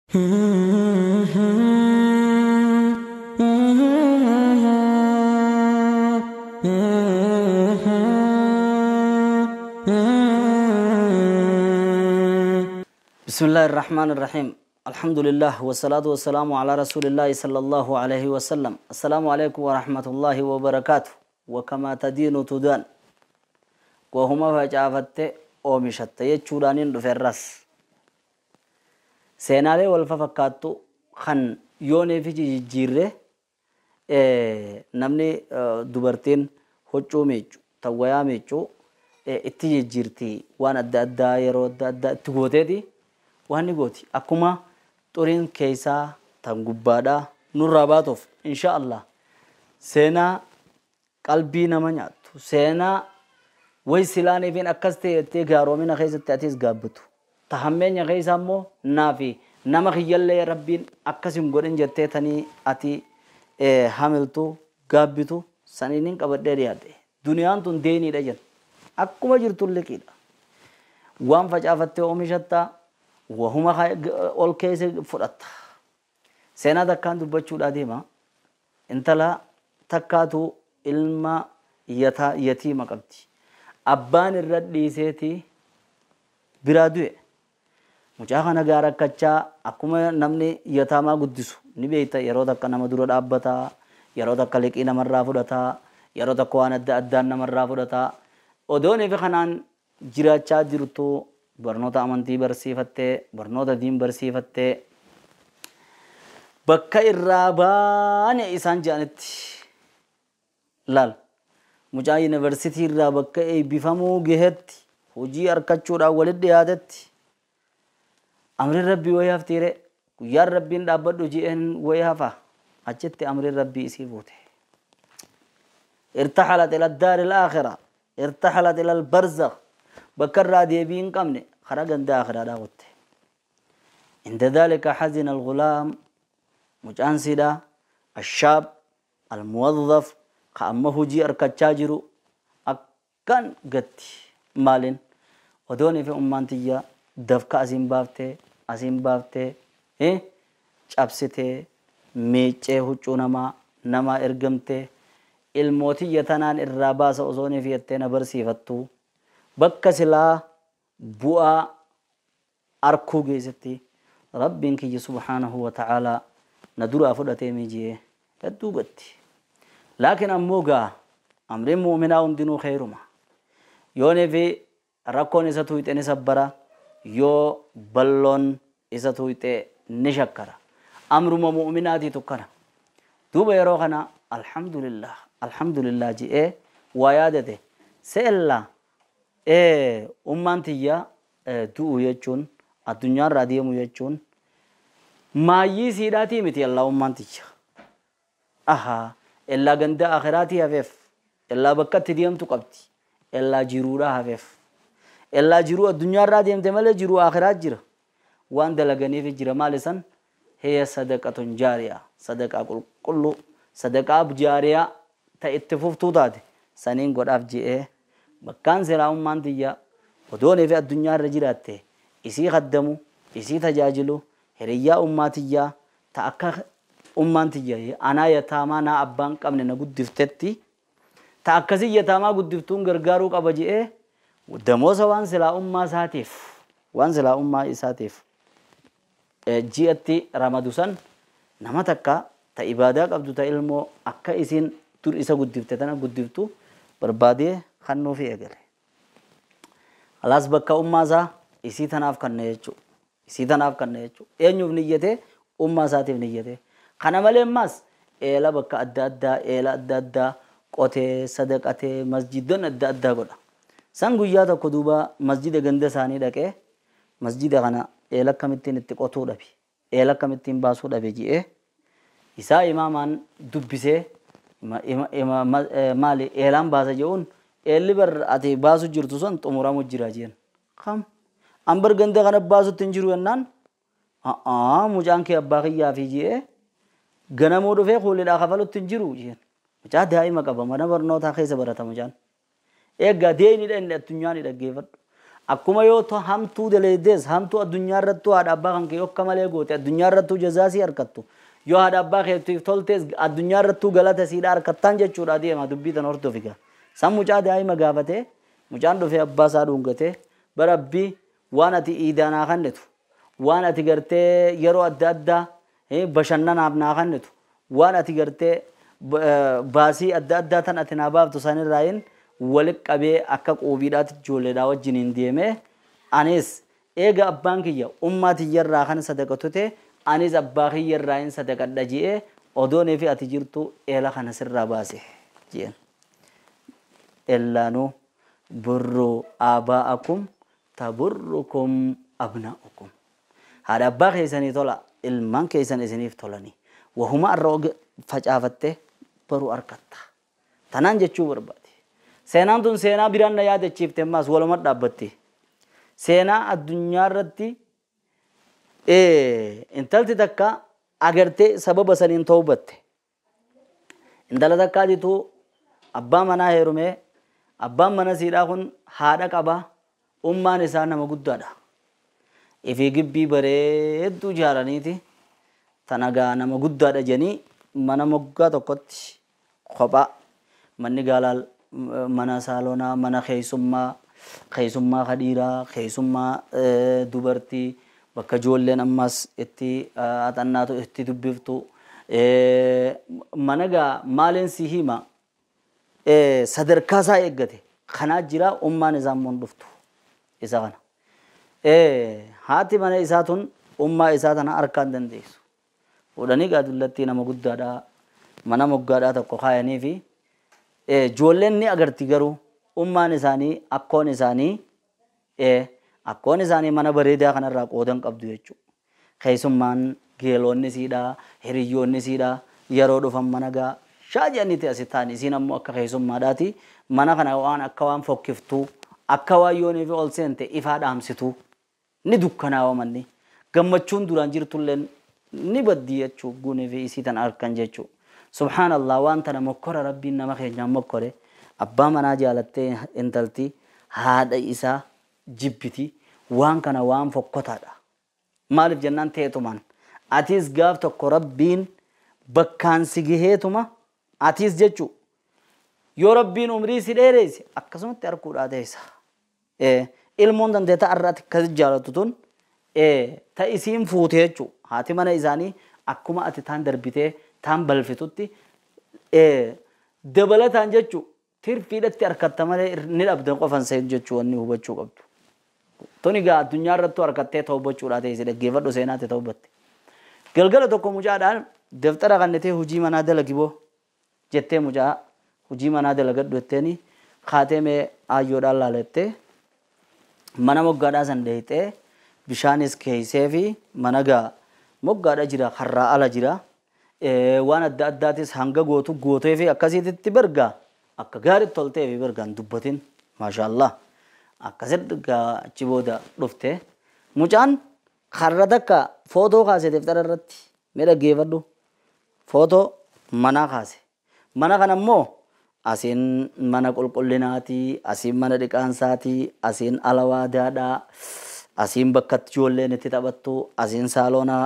بسم الله الرحمن الرحيم. الحمد لله والصلاة والسلام على رسول الله صلى الله عليه وسلم. السلام عليكم ورحمة الله وبركاته. وكما تدين تدان. وهما فجافت أومشت يجودانين دفرس. سيناري والففكاتو خن يوني في جيره نمني دبرتين هجو ميجو توايا ميجو itti jijjiirti waan adda addaa yeroo adda addaa itti gooteeti waan ni gooti akkuma xuriin keessaa tan gubbaadhaa nurraa baatuuf insha Allah seenaa qalbii nama nyaattu seenaa way silaaniifiin akkas ta'e jettee gaaromina keessatti atis gaabbitu tahammeenya keessa immoo naafi nama kiyyallee rabbiin akkas hin godhin jettee tanii ati hamiltu gaabbitu saniin qabadhee dhiyaadhe duniyaan tun deeniidha jenna. Akkuma jirtu liqiidha. Waan facaafattee oomishatta wahuma ol keessa fudhatta. Seenaa takkaan dubbachuudhaa deema. Intala takkaatu ilma yatiima qabdi. Abbaan irra dhiiseeti biraa du'e. Mucaa kana gaa rakkachaa akkuma namni yataamaa guddisu ni beekta yeroo takka nama dura dhaabbataa, yeroo takka liqii namarraa fudhataa, yeroo takka waan adda addaan namarraa fudhataa. Odoon ifi kanaan jiraachaa jirtu barnoota amantii barsiifattee barnoota diin barsiifattee bakka irraa baane isaan jedhanitti laal mucaa yuunivarsiitii irraa bakka eebbifamuu gahetti hojii argachuudhaan walitti dhiyaatetti amriin rabbii wayii haftiire guyyaan rabbiin dhaabbadhu ji'een wayii hafa achitti amriin rabbii isii buute. Irtaxalat ila daari al-aakhira. ارتحلت إلى البرزخ بكر ديبين قمني خرج داخل داوت. عند ذلك حزن الغلام مجانسدا الشاب الموظف قامه جي أركتشاجرو أكن قت مالين ودوني في أمانتيا دفك أزيم بافتي أزيم بافتي إيه شابستي ميتشه هجونما نما إرجمتي ilmootiyya tanaan irraa baasa osoo fi jettee na barsiifattu bakka silaa bu'aa arkuu geessetti rabbiin kiyya subhaanahu wa ta'aalaa na duraa fudhatee miijiyee hedduu gatti. Laakiin ammoo gaa amriin muuminaa hundinuu kheeruma. Yoonii fi rakkoon isa tuuxee ni sabbara yoo balloon isa tuuxee ni shakkara. Amruma muuminaatii tukkana. Duuba yeroo kana alhamdulillah. Alhamdulillah ji'ee waa yaadate se'ellaa ummaan tiyya du'u jechuun addunyaarraa deemu jechuun maayyii siidhaatii miti allaa ummaan tiyya. Ahaa ellaa ganda akhiraatii hafeef ellaa bakka itti deemtu qabdi ellaa jiruudhaa hafeef ellaa jiruu addunyaarraa deemte malee jiruu akhiraa jira waan dalaganiif jira maal isan hiya sadaqatun jaariyaa sadaqaa qulqulluu sadaqaa jaariyaa ta itti fuftuu taate saniin godhaaf ji'ee bakkaan silaa ummaan tiyya odoonii fi addunyaa irra jiraatte isii khaddamu isii tajaajilu hiriyyaa ummaa tiyyaa ta akka ummaan tiyya anaa yataamaa naa abbaan qabne na guddiftetti ta akkasii yataamaa guddiftuun gargaaruu qaba ji'ee damoosa waan silaa ummaa isaatiif waan silaa ummaa isaatiif ji'atti ramadu san nama takka ta ibaadaa qabdu ta ilmoo akka isiin dur isa guddifte tana guddiftu barbaadee kannuu fi eegale. Alaas bakka ummaa isaa isii tanaaf kanna jechuudha. Isii tanaaf kanna jechuudha. Eenyuuf niyyatee ummaa isaatiif niyyatee. Kana malee ammas eela bakka adda addaa eela adda addaa qotee sadaqatee masjiidonni adda addaa godha. San guyyaa tokko duuba masjida ganda isaanii dhaqee masjida kana eela akkamittiin itti qotuu dhabe eela akkamittiin baasuu dhabe ji'ee isaa imaamaan dubbisee maali eelaan baasa je'uun eelli bar ati baasu jirtu sun xumuramu jira jeen. Kam an bar ganda kana baasutti hin jiru jennaan mucaan kee abbaa kiyyaa fi ji'ee ganamuu dhufee kuulidhaa kafalutti hin jiru jeen. Mucaa daa'ima qaba mana barnootaa keessa barata mucaan. Eeggaa deeniidha inni addunyaan dhaggeeffadhu. Akkuma yoo hamtuu daleedees hamtuu addunyaa irrattuu haadha abbaa kan kee akka malee goote addunyaa irrattuu jazaa sii harkattu. Yoo haadha abbaa keetiif toltees addunyaa irrattuu galata siidha harkattaan jechuudha deema dubbii tan hordofiga. San mucaa daa'ima gaafatee mucaan dhufee abbaa isaa dhungatee barabbii waan ati iidaa naa kennitu waan ati gartee yeroo adda addaa bashannanaaf naa kennitu waan ati gartee baasii adda addaa tan ati naa baaftu sanirraayin walitti qabee akka quubiidhaatti ijoolleedhaa wajjiniin deemee anis eega abbaan kiyya ummaa tiyyarraa kan sadaqatu ta'e anis abbaa kiyyarraa hin sadaqadha je'ee odoonii fi ati jirtu eela kana sirraa baase je'en. Ellaanuu burruu aabaa'akum taburrukum abnaa'ukum. Haadha abbaa keessanii tola ilmaan keessan isiniif tolanii wahuma irra facaafattee baruu argatta. Tanaan jechuu barbaade. Seenaan tun seenaa biraan na yaadachiifte ammaas waluma dhaabbatti. Seenaa addunyaa irratti intalti takka agartee sababa saniin toobatte. Intala takkaatitu abbaa manaa heerumee abbaan mana siidhaa kun haadha qaba ummaan isaa nama guddaadha. Ifii gibbii bareedduu ijaaraniiti tana gaa nama guddaadha jedhanii mana moggaa tokkotti kophaa manni gaalaal mana saalonaa mana keessummaa keessummaa ka dhiiraa keessummaa dubartii bakka ijoolleen ammas itti haxannaatu itti dubbiftu mana gaa maaliin si hima sadarkaa isaa eeggate kanaa jira ummaan isaa immoo hin dhuftu isa kana. Haati mana isaa tun ummaa isaa tana harkaa hin dandeessu. Fuudhanii gaa dullattii nama guddaadhaa mana moggaadhaa tokko kaayanii fi ijoolleen ni agarti garuu ummaan isaanii akkoon isaanii mana bareedaa kanarraa qoodan qabdu jechuudha. Keessummaan geelonni siidhaa hiriyyoonni siidhaa yeroo dhufan mana gaa shaajaniiti asi ta'an isiin ammoo akka keessummaadhaati mana kana waan akka waan fokkiftuu akka waan yoonii fi ol seente ifaa dhaamsituu ni dukkanaawa manni gammachuun duraan jirtullee ni baddi jechuu guunii fi isii tan arkan jechuu. Subhaanallah waan tana mokkora rabbiin nama keenyaan mokkore abbaa manaa jaalattee intalti haadha isaa jibbiti waan kana waan fokkotaadha. Maaliif jennaan ta'etumaan atis gaaf tokko rabbiin bakkaan si gaheetuma atis jechuu yoo rabbiin umrii si dheereesse akkasumatti arguudhaa teessa. Ilmoon dandeetta har'aatti akkas jaalattu tun ta isiin fuute jechuu haati mana isaanii akkuma ati taan darbitee taan balfitutti dabalataan jechuu tirfiidhatti harkatta malee ni dhabda qofan seen jechuu wanni hubachuu qabdu. Tuni gaa addunyaa irrattuu harkattee tawbachuudhaa teesse dhaggeeffadhu seenaatti tawbatte. Galgala tokko mucaadhaan daftara kannetee hojii manaa dalagi boo jettee mucaa hojii manaa dalagadhu jetteeni kaatee mee aayyoodhaan laalettee mana moggaadhaa san dheeyxee bishaanis keeysee fi mana gaa moggaadha jira karraa ala jira waan adda addaatis hanga gootu gootee fi akkasitti bergaa akka gaariitti toltee fi bergaan dubbatin maashaallah akkasitti gaa achi booda dhufte mucaan karra takka footoo kaase daftara irratti mee dhaggeeffadhu footoo manaa kaase mana kana immoo asiin mana qulqullinaatii asiin mana dhiqaansaatii asiin alawaadaadhaa asiin bakka ijoolleen itti taphattu asiin saalonaa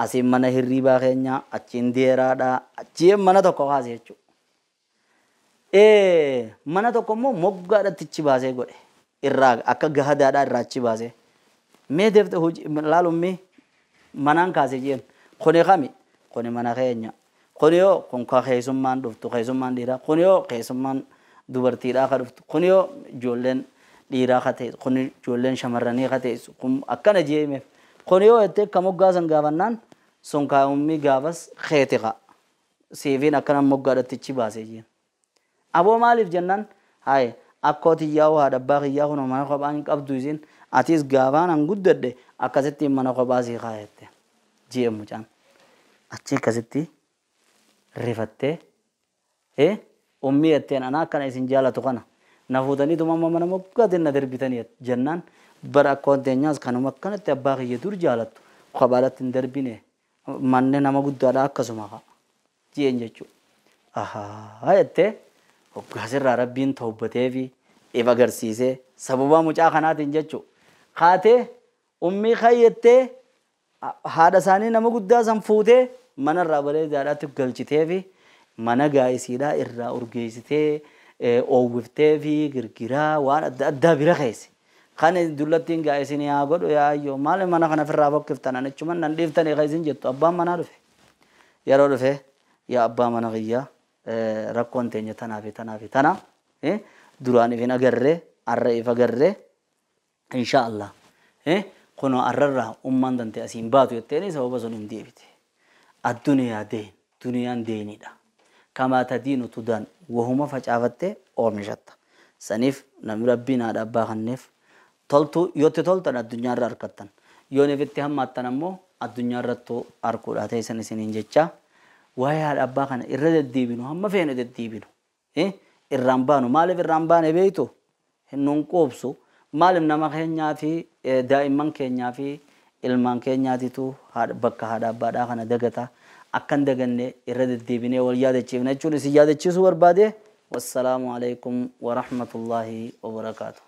asiin mana hirriibaa keenya achiin deeraadhaa achiin mana tokko kaase jechuudha. Mana tokko immoo moggaadhaatti achi baasee godhe irraa akka gahadaadhaa irraa achi baasee mee deefte laalummi manaan kaase jeen kuni kami kuni mana keenya kuni yoo kun ka keessummaan dhuftu keessummaan dhiiraa kuni yoo keessummaan dubartiidhaa ka dhuftu kuni yoo ijoolleen dhiiraa ka ta'e kuni ijoolleen shamarranii ka ta'e kun akkana jeemeef kuni yoo jettee ka moggaasan gaafannaan sun kaa'ummi gaafas keeti ka siifiin akkana moggaadhatti achi baasee jeen. Aboo maaliif jennaan haye akkoo tiyyaa haadha abbaa kiyyaa kun mana kophaa hin qabdu isiin atis gaafaan an guddadhe akkasitti mana kophaa sii kaayette jee mucaan achi akkasitti rifattee ummii jetteen ana akkana isin jaalatu kana na fuutaniituma amma mana moggaatiin na darbitanii jennaan bara akkoon teenyaas kanuma akkanatti abbaa kiyya dur jaalattu kophaadhatti hin darbine manni nama guddaadha akkasuma haa jeen jechuudha. Ahaa jettee hoggaasirraa rabbiin tawbatee fi if agarsiisee sababa mucaa kanaatiin jechuudha. Kaatee ummii kayyattee haadha isaanii nama guddaa san fuutee manarraa bareedaadhaatti galchitee fi mana gaa'isiidhaa irraa urgeessitee oowwiftee fi girgiraa waan adda addaa bira keesse. Kan dullattiin gaa'isin yaa godhu yaa ayyoo maali mana kana ofirraa bokkiftan anichuman nan dhiiftanii kan isin jettu abbaan manaa dhufe. Yeroo dhufe yaa abbaa mana kiyyaa rakkoon teenya tanaa fi tanaa fi tana duraan ifin agarree arra if agarree insha Allah kunoo arrarraa ummaan dante asiin baatu jetteeni sababa sun hin deebite. Addunyaa deen duniyaan deenidha. Kamaa tadiinu tudaan wahuma facaafattee oomishatta. Saniif namni rabbiin haadha abbaa kanneef toltu yootti toltan addunyaarra harkattan. Yoo ifitti hammaattan ammoo addunyaarrattuu harkuudha teessan isiniin jecha. Waa'ee haadha abbaa kana irra deddeebinu hamma feene deddeebinu. Irraan baanu maaliif irraan baane beektu nun quubsu maaliif nama keenyaa fi daa'imman keenyaa fi ilmaan keenyaatitu bakka haadha abbaadhaa kana dagata akkan daganne irra deddeebinee wal yaadachiifna jechuun isin yaadachiisuu barbaade. Wassalaamu alaikum warahmatullaahi wabarakaatu.